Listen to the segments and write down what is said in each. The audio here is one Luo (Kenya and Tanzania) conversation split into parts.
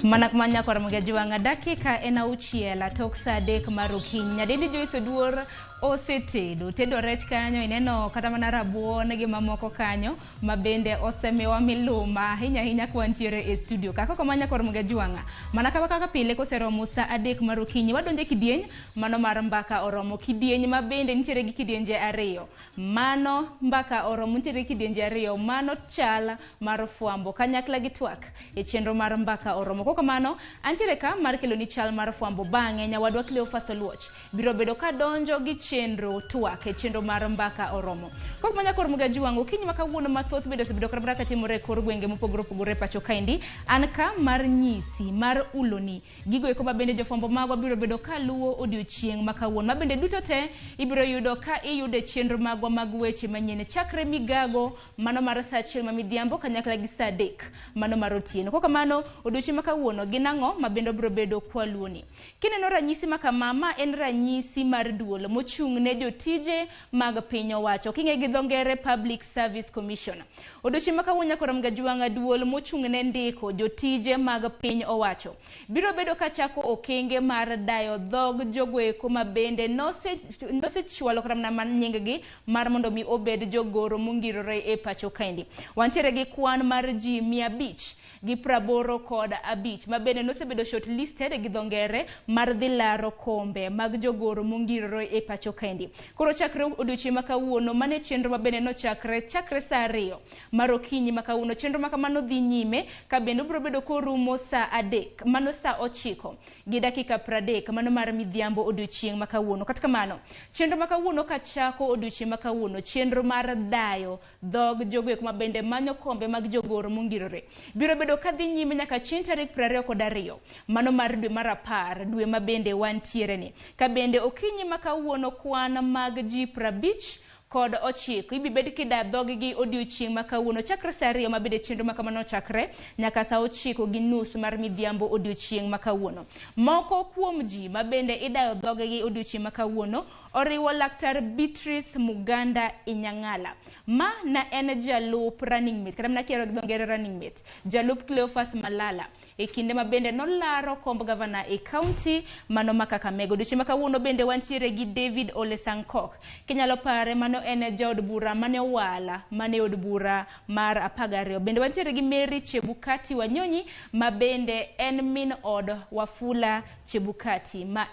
Mana kuma nyakwar Mugajwang'a dakika en auchiel tok saa adek mar okinyi. Nyadendi Joyce Oduor osetedo tedo rech kanyo ineno kata mana rabuon gi mamoko kanyo ma bende osemiwa miluma ahinya ahinya ka wantiere e studio ka. Koko ma nyakwar Mugajwang'a mana kaka kaka pile koseromo saa adek mar okinyi wadonjo e kidieny mano mar mbaka oromo kidieny ma bende nitiere gi kidienje ariyo. Mano mbaka oromo nitiere gi kidienje ariyo mano chal mar fwambo kanyakla gi twak e chenro mar mbaka oromo. Kok kamano, antiere ka mar keloni chal mar fwambo bang'e nyawadwa Cleophas Oluoch biro bedo ka donjo gi chenro twak e chenro mar mbaka oromo. Kok manya kor Mugajwang' okinyi ma kawuono mathoth bende osebedo kata ka timore e kor gwenge mopogore opogore e pacho kaendi. An ka mar nyisi mar uloni gigo eko ma bende jofwambo magwa biro bedo ka luwo odiochieng' ma kawuono. Ma bende duto te ibiro yudo ka iyudo e chenro magwa mag weche manyien chakre migago mano mar saa achiel ma midhiambo kanyakla gi saa adek mano mar otieno. Kok kamano, odiochieng' ma kawuono gin ang'o ma bende obiro bedo kwaluoni? Kineno ranyisi ma kama, ma en ranyisi mar duol mochung' ne jotije mag piny owacho. King'e gi dho ngere Public Service Commission. Odiochieng' ma kawuono nyakwar Mgajwang'a duol mochung' ne ndiko jotije mag piny owacho biro bedo ka chako okenge mar dayo dhog jogoeko ma bende nosechwalo kata mana nying gi mar mondo mi obed jogoro mongirore e pacho kaendi. Wantiere gi kwan mar ji 585 ma bende nosebedo shortlisted gi dho ngere mar dhi laro kombe mag jogoro mongirore e pacho kaendi. Koro chakre odiochieng' ma kawuono mane chenro ma bende nochakre chakre saa ariyo mar okinyi ma kawuono chenro ma kamano dhi nyime ka bende obiro bedo korumo saa adek mano saa ochiko gi dakika 30 mano mar midhiambo odiochieng' ma kawuono. Kata kamano, chenro ma kawuono kachako odiochieng' ma kawuono chenro mar dayo dhog jogoeko ma bende manyo kombe mag jogoro mongirore biro bedo ka dhi nyime nyaka chieng' tarik 22 mano mar dwe mar apar dwe ma bende wantiere ni. Ka bende okinyi ma kawuono kwan mag ji 59 ibibed kida dhoggi odiochieng' ma kawuono chakre saa ariyo ma bende chenro ma kamano chakre nyaka saa ochiko gi nus mar midhiambo odiochieng' ma kawuono. Moko kuom ji ma bende idayo dhoggi odiochieng' ma kawuono oriwo Laktar Beatrice Muganda Inyang'ala ma na en jalup running mate kata mana kiero gi dho ngere running mate jalup Cleophas Malala e kinde ma bende nolaro komb gavana e kaunti mano ma Kakamega. Odiochieng' ma kawuono bende wantiere gi David Ole Sankok. Kinyalo pare mano en jaod bura mane owala mane od bura mar 12. Bende wantiere gi Mary Chebukati Wanyonyi ma bende en min od Wafula Chebukati ma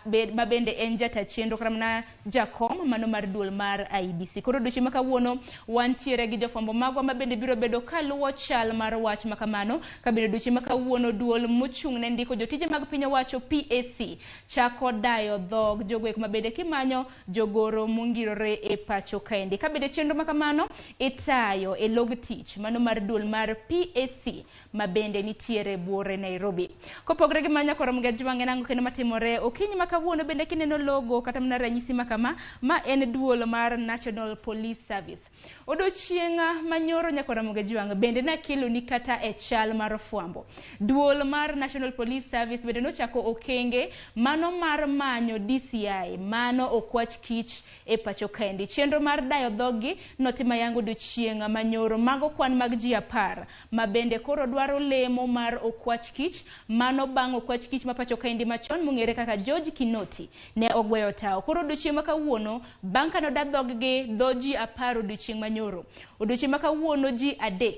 bende en jata chenro kata mana jakom mano mar duol mar IEBC. Koro odiochieng' ma kawuono wantiere gi jofwambo magwa ma bende biro bedo kaluwo chal mar wach ma kamano. Ka bende odiochieng' ma kawuono duol mochung' ne ndiko jotije mag piny owacho PAC chako dayo dhog jogoeko ma bende kimanyo jogoro mongirore e pacho kaendi. Ka bende chenro ma kamano itayo e log tich mano mar duol mar PAC ma bende nitiere buore Nairobi. Kopogore gi mano koro Mgajwang' en ang'o kendo matimore okinyi ma kawuono bende kineno logo kata mana ranyisi ma kama ma en duol mar National Police Service. Odiochieng' manyoro nyakwar Mgajwang' bende nakeloni kata e chal mar fwambo. Duol mar National Police Service bende nochako okenge mano mar manyo DCI mano okwach kich e pacho kaendi. Chenro mar dayo dhoggi notimo ayanga odiochieng' manyoro mago kwan mag ji 10 ma bende koro dwaro lemo mar okwach kich mano bang' okwach kich ma pacho kaendi machon mong'ere kaka George Kinoti ne ogweyo tawo. Koro odiochieng' ma kawuono bang' kane oda dhoggi dho ji 10 odiochieng' manyoro. Odiochieng' ma kawuono ji 3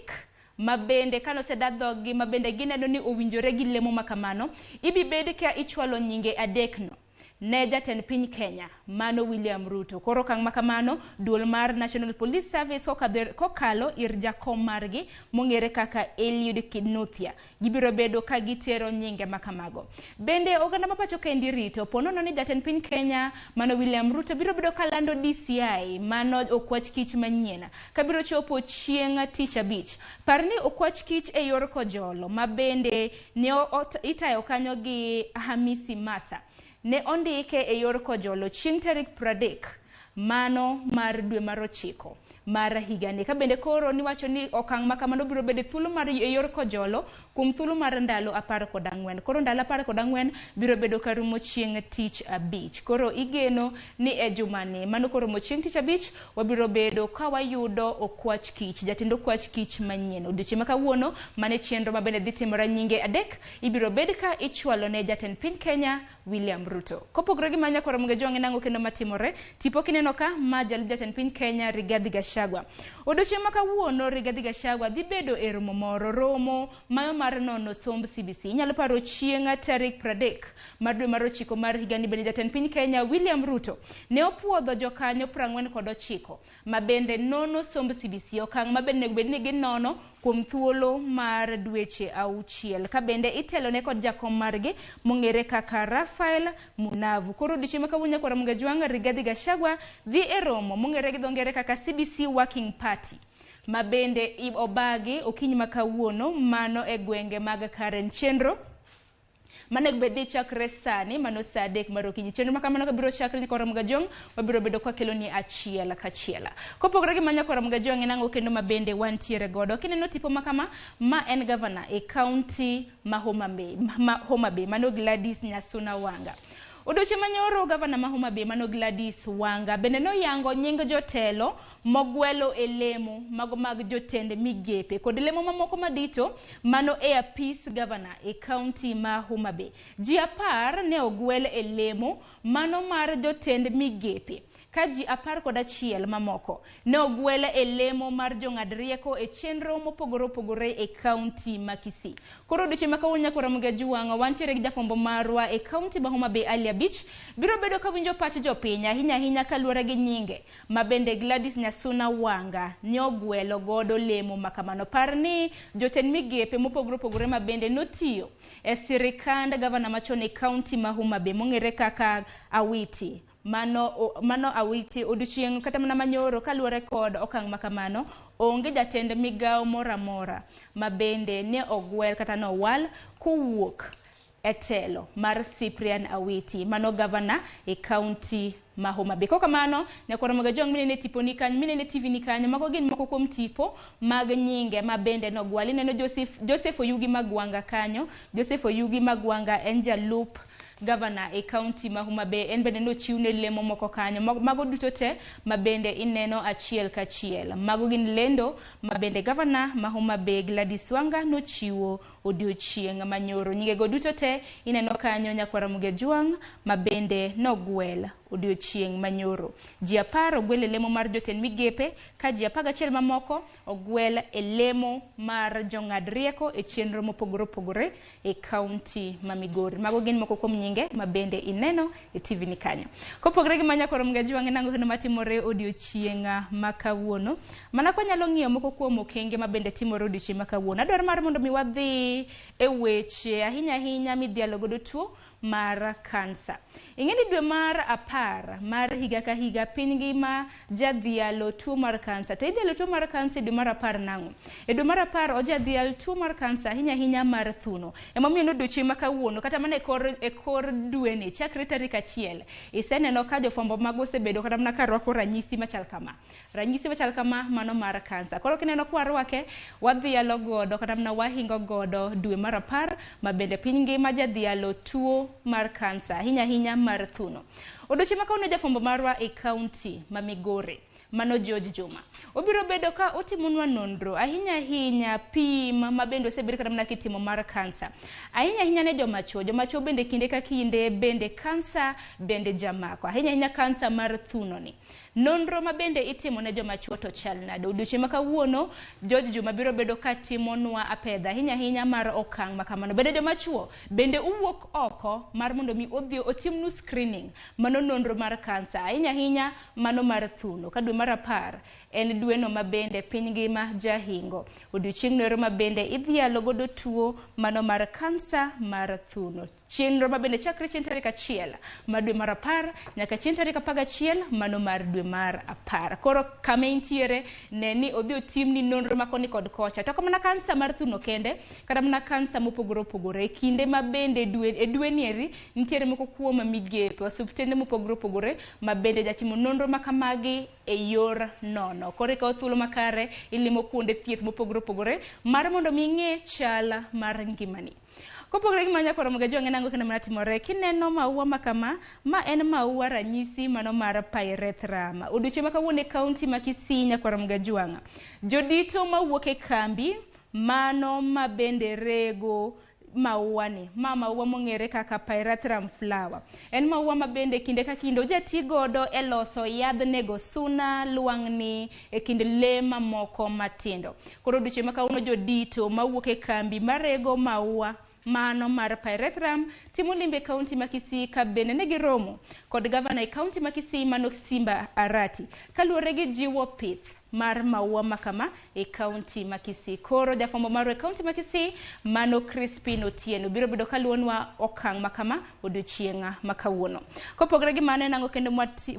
ma bende kane oseda dhoggi ma bende gineno ni owinjore gi lemo ma kamano ibibed ka ichwalo nyinge 3 no ne jatend piny Kenya mano William Ruto. Koro okang' ma kamano duol mar National Police Service kokalo ir jakom margi mong'ere kaka Eliud Kinuthia gibiro bedo ka gitero nyinge ma kamago. Bende oganda ma pacho kendi rito ponono ni jatend piny Kenya mano William Ruto biro bedo ka lando DCI mano okwach kich manyien kabiro chopo chieng' tich abich. Par ni okwach kich e yor kojolo ma bende ne itayo kanyo gi Hamisi Masa ne ondike e yor kojolo chieng' tarik 30 mano mar dwe mar ochiko mar higani. Ka bende koro niwacho ni okang' ma kamano biro bedo thuolo mar e yor kojolo kuom thuolo mar ndalo 14. Koro ndalo 14 biro bedo karumo chieng' tich abich. Koro igeno ni e jumani mano koromo chieng' tich abich wabiro bedo ka wayudo okwach kich, jatend okwach kich manyien. Odiochieng' ma kawuono mane chenro ma bende dhi timore nyinge 3 ibiro bed ka ichwalo ne jatend piny Kenya William Ruto. Kopogore gi manya koro Ramogi Ajwang' en ang'o kendo matimore? Tipo kineno ka ma jalup jatend piny Kenya Rigathi Gachagua. Odiochieng' ma kawuono Rigathi Gachagua dhi bedo e romo moro, romo mayo mar nono somb CBC. Inyalo paro chieng' tarik 30 mar dwe mar 9 mar higani bende jatend piny Kenya William Ruto ne opuodho jokanyo 49 ma bende nono somb CBC, okang' ma bende onego bed ni ginono kuom thuolo mar dweche 6 ka bende itelone kod jakom margi mong'ere kaka Raphael Munavu. Koro odiochieng' ma kawuono nyakwar Ramogi Ajwang' Rigathi Gachagua dhi e romo mong'ere gi dho ngere kaka CBC Working Party ma bende obagi okinyi ma kawuono mano e gwenge mag Karen. Chenro manego bed ni chakre sani mano saa 3 mar okinyi. Chenro ma kamano ka biro chakre nyakwar Ramogi Ajwang' wabiro bedo kwa keloni achiel kachiel. Kopogore gi ma nyakwar Ramogi Ajwang' en ang'o kendo ma bende wantiere godo? Kineno tipo ma kama, ma en gavana e kaunti ma Homa Bay, ma Homa Bay mano Gladys Nyasuna Wanga. Odiochieng' manyoro gavana ma Homa Bay mano Gladys Wanga bende noyango nying jotelo mogwelo e lemo mago mag jotend migepe kod lemo mamoko madito mano e apis gavana e kaunti ma Homa Bay. Ji 10 ne ogwel e lemo mano mar jotend migepe ka ji 11 mamoko ne ogwel e lemo mar jong'ad rieko e chenro mopogore opogore e kaunti ma Kisii. Koro odiochieng' ma kawuono nyakwar Ramogi Ajwang' wantiere gi jafwambo marwa e kaunti ma Homa Bay Ali Abich biro bedo ka winjo pach jopiny ahinya ahinya kaluwore gi nyinge ma bende Gladys Nyasuna Wanga ne ogwelo godo lemo ma kamano. Par ni jotend migepe mopogore opogore ma bende notiyo e sirikand gavana machon e kaunti ma Homa Bay mong'ere kaka Awiti. Mano Awiti odiochieng' kata mana manyoro kaluwore kod okang' ma kamano onge jatend migawo moro amora ma bende ne ogwel kata nowal kowuok e telo mar Cyprian Awiti mano gavana e kaunti ma Homa Bay. Kokamano nyakwar Ramogi Ajwang' minene tipo ni kanyo, minene TV ni kanyo, mago gin moko kuom tipo mag nyinge ma bende nogwal. Ineno Joseph Oyugi Magwanga kanyo. Joseph Oyugi Magwanga en jalup gavana e kaunti ma Homa Bay, en bende nochiwne lemo moko kanyo. Mago duto te ma bende ineno achiel kachiel. Mago gin lendo ma bende gavana ma Homa Bay Gladys Wanga nochiwo odiochieng' manyoro. Nyingego duto te ineno kanyo nyakwar Ramogi Ajwang' ma bende nogwel odiochieng' manyoro. Ji 10 ogwel e lemo mar jotend migepe ka ji 11 mamoko ogwel e lemo mar jong'ad rieko e chenro mopogore opogore e kaunti ma Migori. Mago gin moko kuom nyinge ma bende ineno e TV ni kanyo. Kopogore gi ma nyakwar Ramogi Ajwang' en ang'o kendo matimore odiochieng' ma kawuono? Mana kwa nyalo ng'iyo moko kuom okenge ma bende timore odiochieng' ma kawuono. Adwaro mar mondo mi wadhi e weche ahinya ahinya midhialo godo tuo mar kansa. Ing'e ni dwe mar 10 mar higa ka higa piny ngima jadhialo tuo mar kansa. To idhialo tuo mar kansa e dwe mar 10 nang'o? E dwe mar 10 ojadhial tuo mar kansa ahinya ahinya mar thuno. Emomiyo nodiochieng' ma kawuono kata mana e kor dweni chakre tarik 1 iseneno ka jofwambo mago osebedo kata mana ka rwako ranyisi machal kama. Ranyisi machal kama mano mar kansa. Koro kineno kwa rwake wadhialo godo kata mana wahingo godo dwe mar 10 ma bende piny ngima jadhialo tuo mar kansa ahinya ahinya mar thuno. Odiochieng' ma kawuono jafwambo marwa e kaunti ma Migori mano George Juma obiro bedo ka otimonwa nonro ahinya ahinya pim ma bende osebed kata mana kitimo mar kansa ahinya ahinya ne joma chuo. Joma chuo bende kinde ka kinde bende kansa bende jamako ahinya ahinya kansa mar thuno ni. Nonro ma bende itimo ne joma chuo to chal nade? Odiochieng' ma kawuono George Juma biro bedo ka timonwa apedha ahinya ahinya mar okang' ma kamano. Bende joma chuo bende uwuok oko mar mondo mi odhi otimnu screening mano nonro mar kansa ahinya ahinya mano mar thuno. Ka dwe mar 10 en dweno ma bende piny ngima jahingo. Odiochieng' noero ma bende idhialo godo tuo mano mar kansa mar thuno. Chenro ma bende chakre chieng' tarik 1 mar dwe mar 10 nyaka chieng' tarik 11 mano mar dwe mar 10. Koro kama intiere ne ni odhi otimni nonro ma koni kod kocha. To mana kansa mar thuno kende, kata mana kansa mopogore opogore. Kinde ma bende e dwe nieri nitiere moko kuom migepe, osiptende mopogore opogore ma bende jatimo nonro ma kamagi e yor nono. Koro ikawo thuolo makare ilimo kuonde thieth mopogore opogore mar mondo mi ing'e chal mar ngimani. Kopogore gi manya koro mga jwang'e nango kendo mana timore kineno maua makama ma en maua ranyisi mano mar pyrethrum. Odiochieng' ma kawuono e kaunti ma Kisii nyakwar mga jwang'a. Jodito mawuok e kambi mano ma bende rego maua ni ma maua mong'ere kaka pyrethrum flower. En maua ma bende kinde ka kinde ojati godo e loso yadh nego suna, lwang'ni e kind lee mamoko matindo. Koro odiochieng' ma kawuono jodito mawuok e kambi marego maua mano mar pyrethrum timo limbe e kaunti ma Kisii ka bende ne giromo kod gavana e kaunti ma Kisii mano Simba Arati kaluwore gi jiwo pith mar maua makama e kaunti ma Kisii. Koro jafwambo marwa e kaunti ma Kisii mano Crispin Otieno biro bedo kaluwonwa okang' makama odiochieng' ma kawuono. Kopogore gi mano en ang'o kendo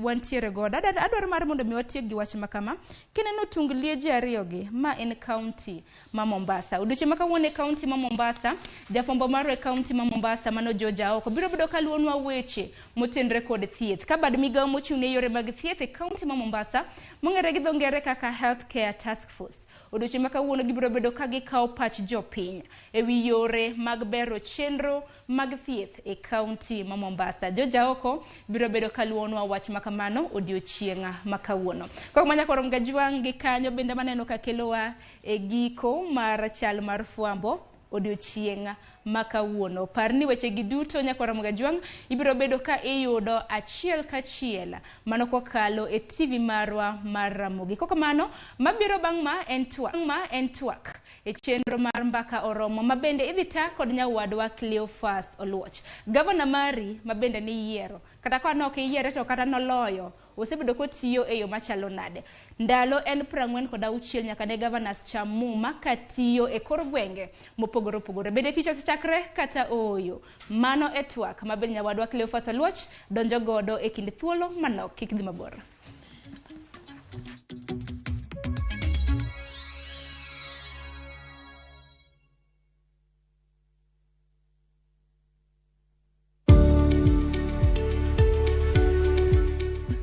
wantiere godo? Adwaro mar mondo mi watiek gi wach makama. Kineno tung lieje ariyogi, ma en kaunti ma Mombasa. Odiochieng' ma kawuono e kaunti ma Mombasa, jafwambo marwa e kaunti ma Mombasa mano George Aoko biro bedo kaluwonwa weche motenore kod thieth. Ka bad migawo mochung' ne yore mag thieth e kaunti ma Mombasa mong'ere gi dho ngere kaka Healthcare Task Force. Odiochieng' ma kawuono gibiro bedo ka gikawo pach jopiny e wi yore mag bero chenro mag thieth e kaunti ma Mombasa. George Aoko biro bedo kaluwonwa wach ma kamano odiochieng' ma kawuono. Kok manya koro Mgajwang' gi kanyo bende maneno ka kelowa e giko mar chal mar fwambo odiochieng' ma kawuono. Par ni weche gi duto nyakwar Mgajwang' ibiro bedo ka iyudo achiel kachiel mano kokalo e TV marwa mar Ramogi. Kokamano, mabiro bang' ma en twak e chenro mar Mbaka Oromo ma bende idhi ta kod nyawadwa Cleophas Oluoch. Gavana mari ma bende niyiero, kata ka nok iyiere to kata noloyo, osebedo kotiyo e yo machalo nade. Ndalo en 46 nyaka ne governors cham muma katiyo e kor gwenge mopogore opogore. Bende tich osechakre kata ooyo? Mano e twak ma bende nyawadwa Cleophas Oluoch donjo godo e kind thuolo manok. Kik dhi mabor.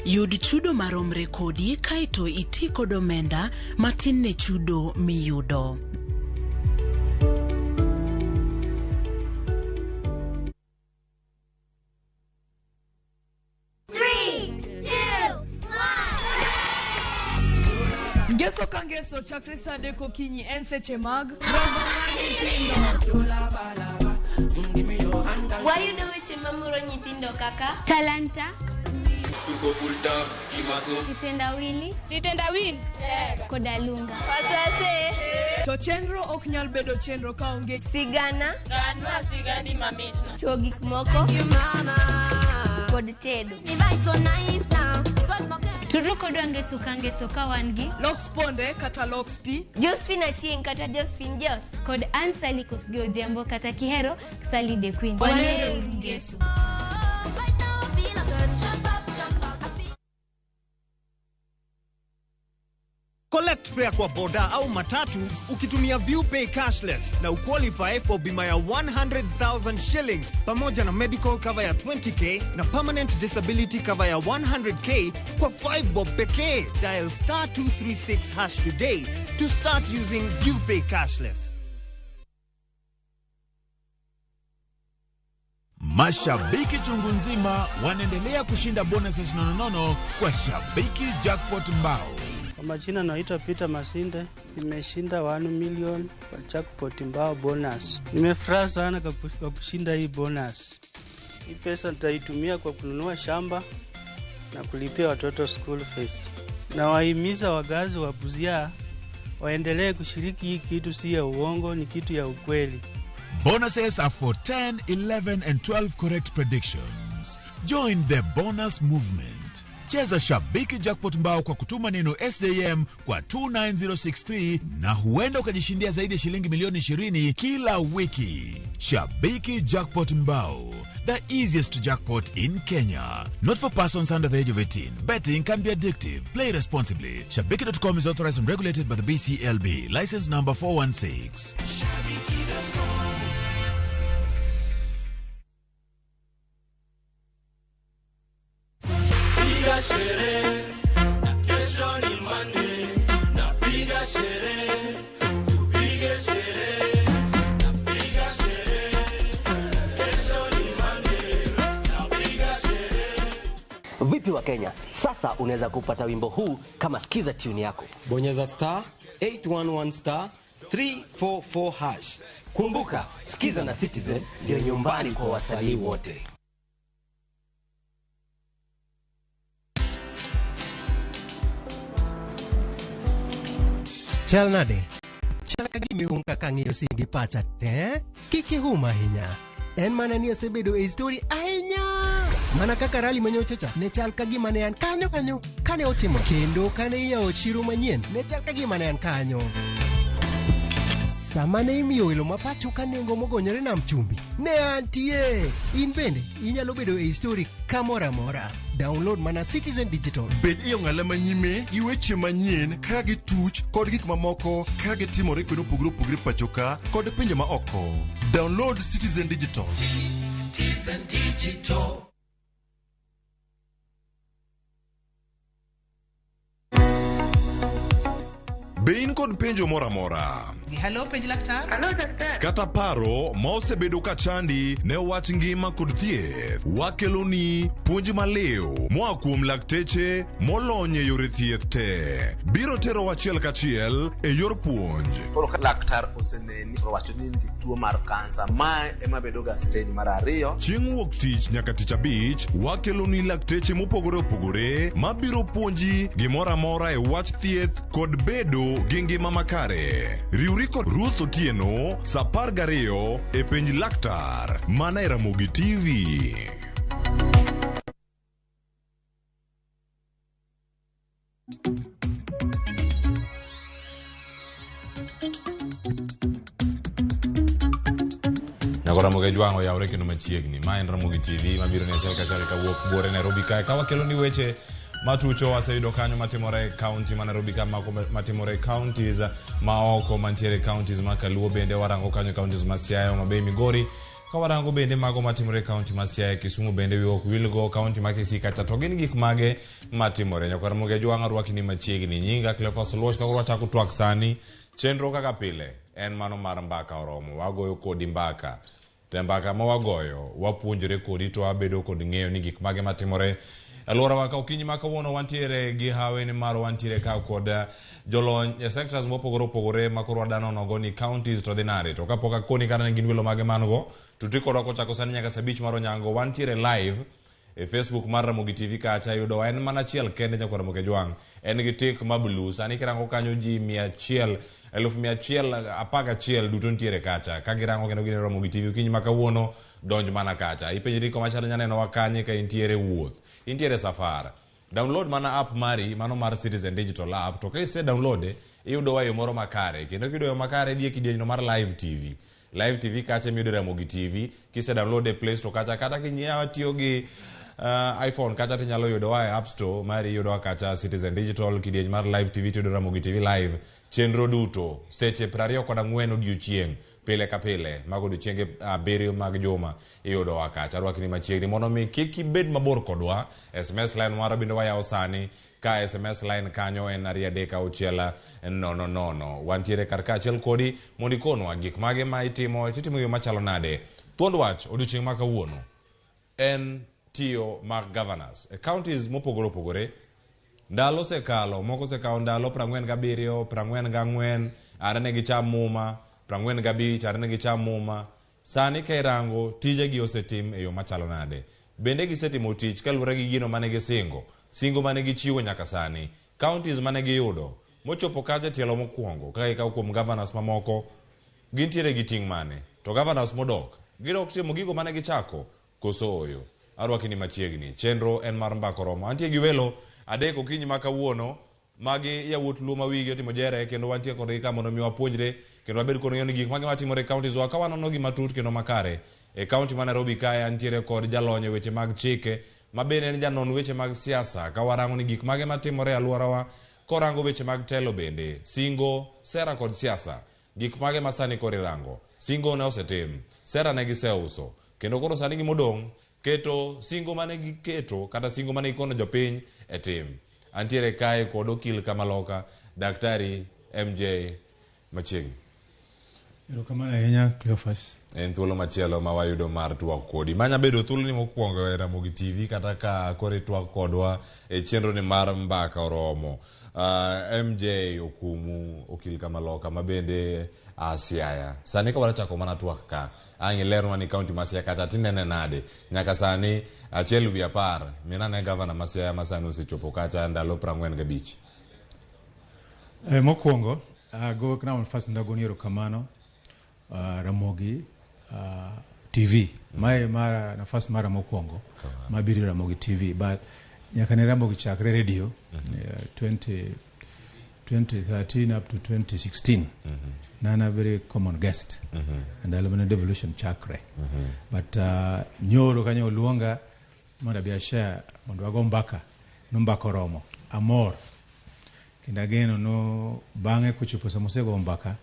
Yud chudo maromre kodi kaeto iti kod omenda matin ne chudo miyudo. Ngeso ka ngeso chakre saa 3 okinyi en seche mag romo mar nyithindo. Wayudo weche mamoro nyithindo kaka talanta, Sitendawili, koda lunga. To chenro ok nyal bedo chenro kaonge sigana, chuo gik moko kod tedo. Tudru kodwa ngeso ka ngeso ka wan gi Lox Ponde kata Lox P, Josephine Achieng' kata Josephine Jos, kod Ann Sally Kosgei Odhiambo kata Kihero Sally the Queen. Wanero ngeso. Collect fare kwa boda au matatu ukitumia ViewPay cashless na uqualify for bima ya 100,000 shillings pamoja na medical cover ya 20k na permanent disability cover ya 100k kwa 5 bob pekee. Dial star 236 hash today to start using ViewPay cashless. Mashabiki chungu nzima wanaendelea kushinda bonuses nononono kwa Shabiki Jackpot Mbao. Kwa majina naitwa Peter Masinde, nimeshinda 1 million kwa jackpot mbao bonus. Nimefurahi sana kwa kushinda hii bonus. Hii pesa nitaitumia kwa kununua shamba na kulipia watoto school fees. Na wahimiza wakazi wa Busia waendelee kushiriki hii kitu, si ya uongo, ni kitu ya ukweli. Bonuses are for 10, 11 and 12 correct predictions. Join the bonus movement. Cheza Shabiki Jackpot Mbao kwa kutuma neno SJM kwa 29063 na huenda ukajishindia zaidi ya shilingi milioni 20 kila wiki. Shabiki Jackpot Mbao, the easiest jackpot in Kenya. Not for persons under the age of 18. Betting can be addictive. Play responsibly. Shabiki.com is authorized and regulated by the BCLB. License number 416. Piga sherehe na kesho ni Monday, napiga sherehe, tupige sherehe, napiga sherehe, kesho ni Monday, napiga sherehe. Vipi wa Kenya, sasa unaweza kupata wimbo huu kama skiza tune yako. Bonyeza star 811 star 344 hash. Kumbuka, skiza na Citizen ndio nyumbani kwa wasanii wote. Chal nade? Chal ka gima ihum kaka ang'iyo simbi pacha te? Kik ihum ahinya. En mana ni asebedo e story ahinya. Mana kaka rally manyocha cha ne chal ka gima ne an kanyo kanyo kane otimo. Kendo kane iyawo chiro manyien ne chal ka gima ne an kanyo. Sama ne imiyo welo ma pacho ka nengo mogonyore nam chumbi, ne antie. In bende inyalo bedo e story kamoro amora. Download mana Citizen Digital. Bed e ong'ala manyime gi weche manyien ka gituch kod gik mamoko ka gitimore kuonde mopogore opogore pacho ka kod pinje ma oko. Download Citizen Digital. Citizen Digital. Be in kod penjo moro amora? Hello, penj laktar. Hello, daktari. Kata paro ma osebedo ka chandi ne wach ngima kod thieth, wakeloni puonj maliw moa kuom lakteche molony e yore thieth te. Biro tero achiel kachiel e yor puonj. Koro ka laktar oseneni to owacho ni in gi tuo mar kansa, mae ema bedo ga stage mar ariyo. Chieng' wuok tich nyaka tich abich, wakeloni lakteche mopogore opogore mabiro puonji gimoro amora e wach thieth kod bedo gi ngima makare. Riwri kod Ruth Otieno sa 12 e penj laktar mana e Ramogi TV. Nyako Ramogi Jwang' oyawre kendo machiegni. Ma en Ramogi TV mabiro ni achiel kachiel kawuok buore Nairobi kae. Ka wakelo ni weche matucho waseyudo kanyo matimore e kaunti ma Nairobi ka mako matimore e counties ma oko mantiere counties ma Kaluo bende warango kanyo counties ma Siaya, Homa Bay, Migori. Ka warango bende mago matimore e kaunti ma Siaya, Kisumu bende wiwa ok wilgo, kaunti ma Kisii kacha to gin gik mage matimore. Nyako Ramogi Jwang' arwaki ni machiegni. Nyinga Cleophas Oluoch ka koro wachako twak sani. Chenro kaka pile en mano mar mbaka oromo. Wagoyo kodi mbaka. To mbaka ma wagoyo wapuonjore kodi to wabedo kod ng'eyo ni gik mage matimore alworawa ka okinyi ma kawuono wantiere gi hawi ni mar wantiere ka kod jolony e sectors mopogore opogore ma koro wadanonogo ni counties to dhi nade. To kapok akoni kata ni gin welo mage man go, to ti kodwa kochako sani nyaka saa abich mar onyango. Wantiere live e Facebook mar Ramogi TV kacha yudowa en mana achiel kende nyakwa Ramogi Jwang'. En gi tik ma blue. Sani kirango kanyo ji 111,000 duto nitiere kacha. Ka girango kendo gineno Ramogi TV okinyi ma kawuono, donj mana kacha. Ipenjri koma chal nyanenowa kanye ka intiere wuoth. Intiere safar. Download mana app mari, mano mar Citizen Digital app. To ka ise download, iyudowa e yo moro makare. Kendo kiyudo yo makare, idhi e kidieny mar Live TV. Live TV kacha emiyudo Ramogi TV. Kise download e Play Store kacha, kata kinyiewo tiyo gi iPhone kacha tinyalo yudowa e App Store mari, iyudowa kacha Citizen Digital, kidieny mar Live TV tiyudo Ramogi TV Live. Chenro duto, seche 24 odiochieng', pile ka pile, mago odiochienge 7 mag juma, iyudowa kacha. Arwakni machiegni mondo mi kik ibed mabor kodwa. SMS line marwa bende wayawo sani ka SMS line kanyo en 236 0 0. Wantiere kar kaachiel kodi mondo ikonwa gik mage ma itimo, titimo e yo machalo nade. Thuond wach odiochieng' ma kawuono en tiyo mag governors e counties mopogore opogore. Ndalo osekalo, moko osekawo ndalo 47, 44, are ne gicham muma, 45, are ne gicham muma. Sani ka irango, tijegi osetim e yo machalo nade? Bende gisetimo tich kaluwore gi gino mane gisingo, singo mane gichiwo nyaka sani, counties mane giyudo, mochopo kacha tielo mokwongo, ka ikawo kuom governors mamoko, gintiere gi ting' mane? To governors modok, gidok timo gigo mane gichako, koso oyo? Arwaki ni machiegni. Chenro en mar Mbaka Oromo. Antie gi welo adek okinyi ma kawuono. Magi yawuot Luo ma wigi otimo jere kendo wantie kodgi ka mondo mi wapuonjre kendo wabed kod ng'eyo ni gik mage matimore e counties wa ka wanono gi matut kendo makare. E county ma Nairobi kae antiere kod jalony e weche mag chike ma bende en janon weche mag siasa ka warango ni gik mage matimore e alworawa korango weche mag telo bende, singo, sera kod siasa. Gik mage ma sani koro irango? Singo ne osetim, sera ne giseuso, kendo koro sani gimodong' keto singo mane giketo kata singo mane gikono jopiny e tim. Antiere kae kod okil kamaloka, Daktari MJ machiegni. Erokamano ahinya Cleophas. En thuolo machielo ma wayudo mar twak kodi. Manya bedo thuoloni mokwongo e Ramogi TV kata ka koro itwak kodwa e chenro ni mar Mbaka Oromo. MJ Okumu, okil kamaloka ma bende a Siaya. Sani ka wachako mana twak ka, ang' ilernwa ni kaunti ma Siaya kacha tinene nade? Nyaka sani 1 wi 10, mina ne gavana ma Siaya ma sani osechopo kacha ndalo 45. Mokwongo, ago na first ndagoni erokamano Ramogi TV. Mae mara nafas mara mokwongo mabiro Ramogi TV, but nyaka ne Ramogi chakre radio 2013 up to 2016 nana very common guest ndalo mane devolution chakre, but nyoro kanyo oluonga mondo abi ashare, mondo wago mbaka no mbaka oromo amor kendo ageno no bang'e kochopo sama osego mbaka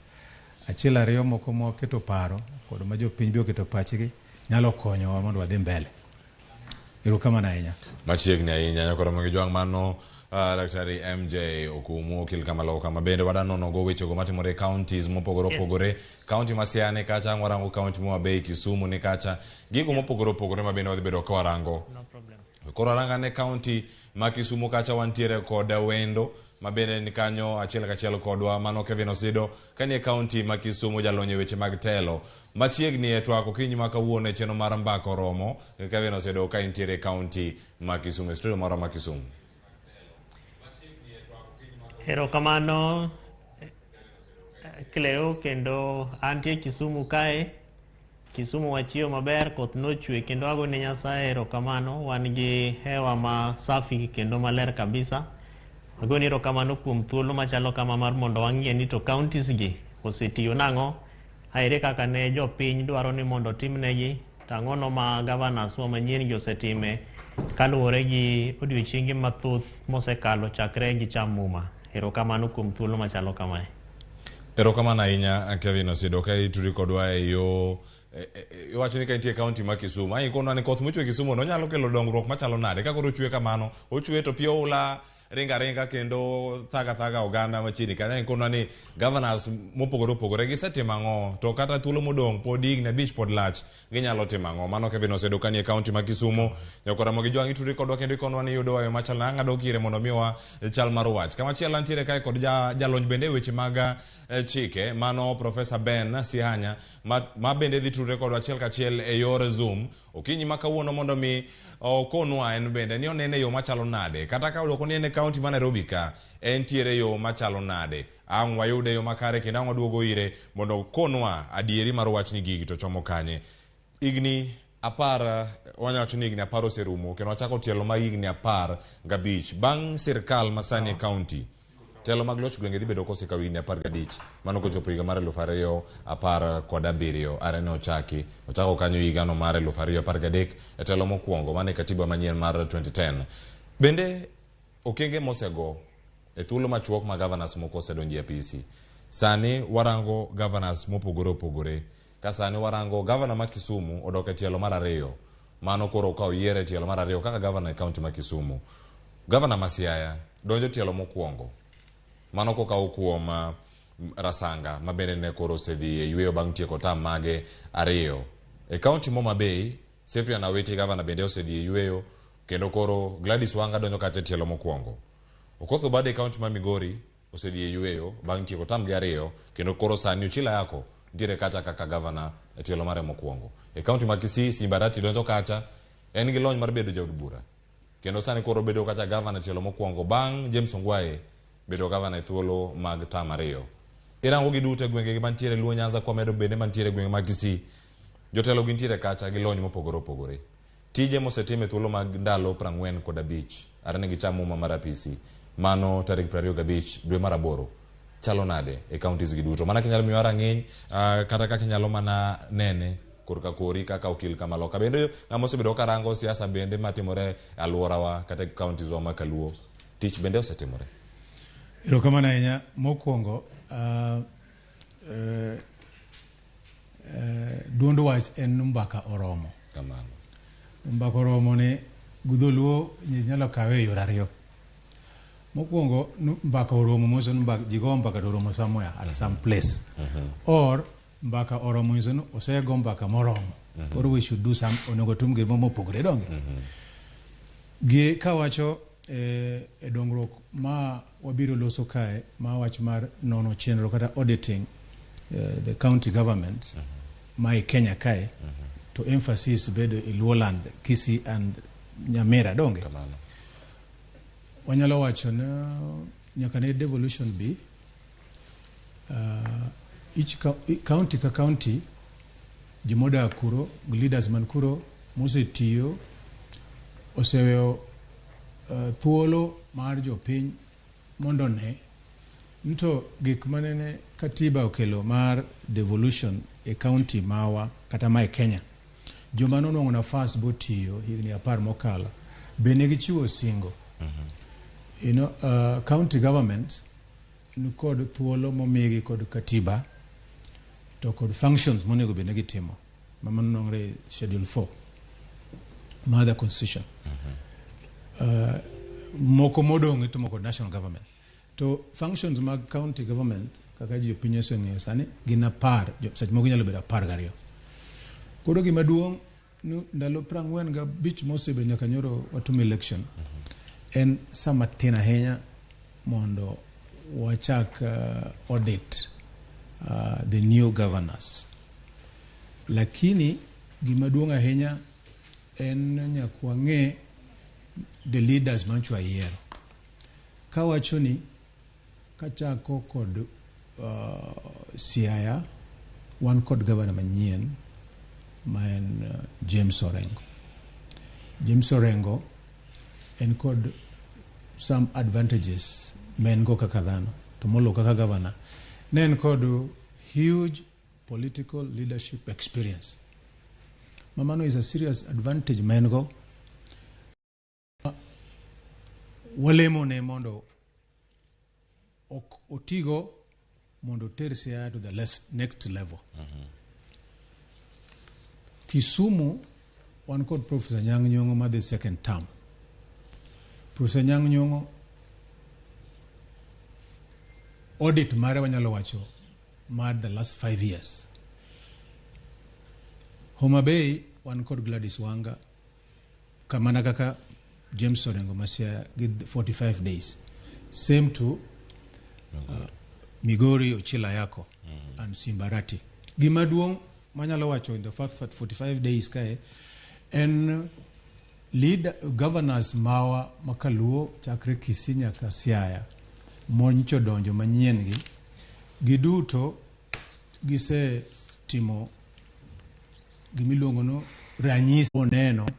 achiel ariyo moko mwaketo paro kod ma jopiny be oketo pachgi nyalo konyowa mondo wadhi mbele. Erokamano ahinya. Machiegni ahinya nyakoro Ramogi Jwang' mano Daktari MJ Okumu okil kamaloka ma bende wada nono go wechego matimore e counties mopogore opogore. County ma Siaya ni kacha, warango county ma Bay Kisumu ni kacha, gigo mopogore opogore ma bende wadhi bedo ka warango. No problem. Koro aranga ne county ma Kisumu kacha wantiere kod wendo ma bende ni kanyo achiel kachiel kodwa, mano Kevin Osido kanie county ma Kisumu, jalony e weche mag telo machiegni e twak okinyi ma kawuono e chenro mar Mbaka Oromo. Kevin Osido ka intiere e county ma Kisumu e studio marwa ma Kisumu. Erokamano Cleo, kendo antie Kisumu kae. Kisumu wachiewo maber, koth nochwe kendo agone Nyasaye erokamano. Wan gi hewa ma safi kendo maler kabisa. Agoni erokamano kuom thuolo machalo kama mar mondo wang'ie ni to counties gi osetiyo nang'o, aere kaka ne jopiny dwaro ni mondo otimnegi, to ang'ono ma governors wa manyien gi osetime kaluwore gi odiochienge mathoth mosekalo chakre gicham muma. Erokamano kuom thuolo machalo kamae. Erokamano ahinya Kevin Osido ka ituri kodwa e yo iwacho ni ka intie county ma Kisumu ai konwa ni koth mochwe Kisumu no nyalo kelo dongruok machalo nade ka koro ochwe kamano ochwe to pi oula ringa ringa kendo thaga thaga oganda machiegni kanyo. Ikonwa ni governors mopogore opogore gisetimo ang'o to kata thuolo modong' pod higni 5 pod lach ginyalo timo ang'o. Mano Kevin Osedo kanie county ma Kisumu. Nyakor Ramogi Jwang' ituri kodwa kendo ikonwa ni yudowa yo machal na ang'ado kire mondo miwa chal mar wach. Kamachielo antiere kae kod jalony bende e weche mag chike, mano Professor Ben Sihanya ma bende dhi tudre kodwa achiel kachiel e yor Zoom okinyi ma kawuono mondo mi okonwa en bende ni onene e yo machalo nade kata ka odwoko ni en e county ma Nairobi ka entiere yo machalo nade ang' wayude yo makare kendo ang' waduogo ire mondo okonwa adieri mar wach ni gigi to chomo kanye. Higni 10, wanyalo wacho ni higni 10 oserumo kendo wachako tielo mag higni 15 bang' sirkal masani e county telo mag loch gwenge dhi bedo kosekawo higni 15 mano kochopo higa mar 2017 are ne ochaki ochako kanyo higano mar 2013 e telo mokwongo mane katiba manyien mar 2010. Bende okenge mosego e thuolo machuok ma governors moko osedonjo e apisi sani warango governors mopogore opogore ka sani warango governor ma Kisumu odok e tielo mar ariyo, mano koro ka oyiere e tielo mar ariyo kaka governor e county ma Kisumu. Governor ma Siaya donjo tielo mokwongo mano kokaw kuom Rasanga ma bende ne koro osedhi e yweyo bang' tieko tam mage ariyo. E county Homa Bay, Cyprian Awiti governor bende osedhi e yweyo kendo koro Gladys Wanga donjo kacha e tielo mokwongo. Okoth Obado e county ma Migori osedhi e yweyo bang' tieko tam gi ariyo kendo koro sani Ochilo Ayako nitiere kacha kaka governor e tielo mare mokwongo. E county ma Kisii, Simba Arati donjo kacha, en gi lony mar bedo jaod bura kendo sani koro obedo kacha governor e tielo mokwongo bang' James Ongwae bedo governor e thuolo mag tam ariyo. Irango gi duto e gwenge mantiere Luo Nyanza kwa medo bende mantiere e gwenge mag Kisii. Jotelo gintiere kacha gi lony mopogore opogore. Tije mosetim e thuolo mag ndalo 45 are ne gicham muma mar apisi mano tarik 25 dwe mar aboro chalo nade e counties gi duto. Mana kinyalo miyowa rang'iny kata kaka inyalo mana nene korka kori kaka okil kamaloka. Bende ng'ama osebedo karango siasa bende matimore e alworawa kata e counties wa ma kaluo, tich bende osetimore. Erokamano ahinya. Mokwongo, duond wach en mbaka oromo. Kamano. Mbaka oromo ni dholuo nyalo kawe e yore ariyo. Mokwongo, mbaka oromo moso ni mbaka, ji go mbaka to oromo somewhere at some place. Or mbaka oromo nyiso ni osego mbaka moromo. Koro we should do some, onego tim gimoro mopogore donge. Gi kawacho e dongruok ma wabiro loso kae, ma wach mar nono chenro kata auditing the county government ma e Kenya kae, to emphasis bedo e Luoland, Kisii and Nyamira donge. Wanyalo wacho ni nyaka ne devolution bi each county ka county jomodak kuro leaders man kuro mosetiyo oseweyo thuolo mar jopiny mondo ne nto gik manene katiba okelo mar devolution e county mawa kata ma e Kenya joma nonwang'o nafas botiyo higni 10 mokalo be ne gichiwo singo. County government nikod thuolo momigi kod katiba to kod functions monego bed ni gitimo ma manong're schedule 4 mar the constitution. Moko modong' itimo kod national government to functions mag county government kaka jopiny oseng'eyo sani gin 10, seche moko ginyalo bedo 12. Koro gima duong' ni ndalo 45 mosebedo nyaka nyoro watim election en sama tin ahinya mondo wachak audit the new governors. Lakini gima duong' ahinya en nyaka wang'e the leaders mancho ayiero. Kawacho ni kachako kod Siaya, wan kod governor manyien ma en James Orengo. James Orengo en kod some advantages ma en go kaka dhano to moloyo kaka governor ne en kod huge political leadership experience. Ma mano is a serious advantage ma en go. Walemo ne mondo ok otigo mondo oter Siaya to the next level. Kisumu wan kod Professor Anyang' Nyong'o ma the second term. Professor Anyang' Nyong'o audit mare wanyalo wacho mar the last 5 years. Homa Bay wan kod Gladys Wanga kamana kaka James Orengo ma Siaya gi 45 days. Same to Migori Ochila Ayako and Simbarati. Gima duong' manyalo wacho in the first 45 days kae en lead governors mawa makaluo chakre Kisii nyaka Siaya monyicho donjo manyien gi giduto gisetimo gimiluongo no ranyisi oneno